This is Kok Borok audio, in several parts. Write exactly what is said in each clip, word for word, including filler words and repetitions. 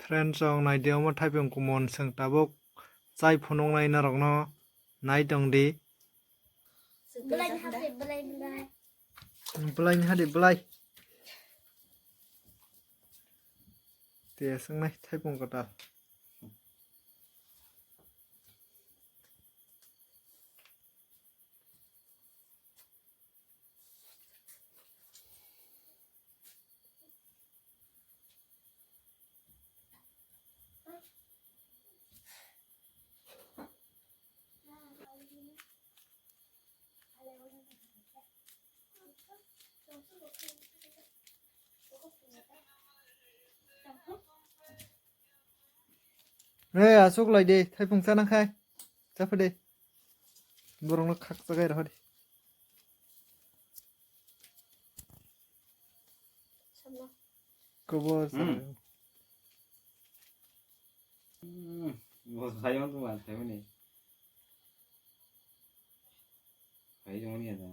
Friends rok, nai di omo thaipung kumon, chwng tabuk chai phunuknai norokno nai tong di. Belai ni hati, belai, belai. Belai ni hati, belai. Te swngnai thaipung kwtal. Hey, asuk lai de, thaipung chana khai. Chapha de. Borokno khakcha gai rw di. Kobo. Hmm. Hmm. Bo khai mang tu ma khai mani. Khai jong ni ada.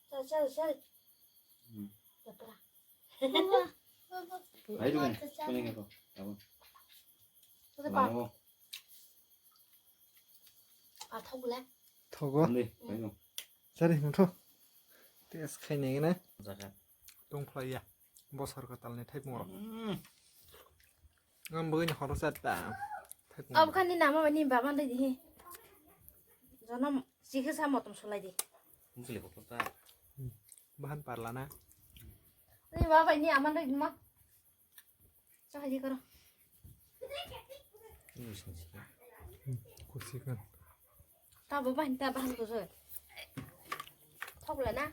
Chal, chal, chal. Hmm. Chapra. Hai tu, kuning apa? Apa? Itu, Pak. Mau. Ah, thok le. Thogo. Ande, hai tu. Sari, mutho. Tes khai ne na. Jaga. Tong phlai ya. Bosor ka tal ne thai moro. Hmm. Ngam bwgwi ni horo sa ta. Thai moro. Ab khani nama ni baba ndai di. Jonom sikhe sa motom sulai di. Bukle ko ta. Bahan parla na. Ni baba ni ama ndai ma. Chakha ji karo. Ini sini sini. Hmm, kusikan. Ta baba hinta bahan ko so. Thok la na.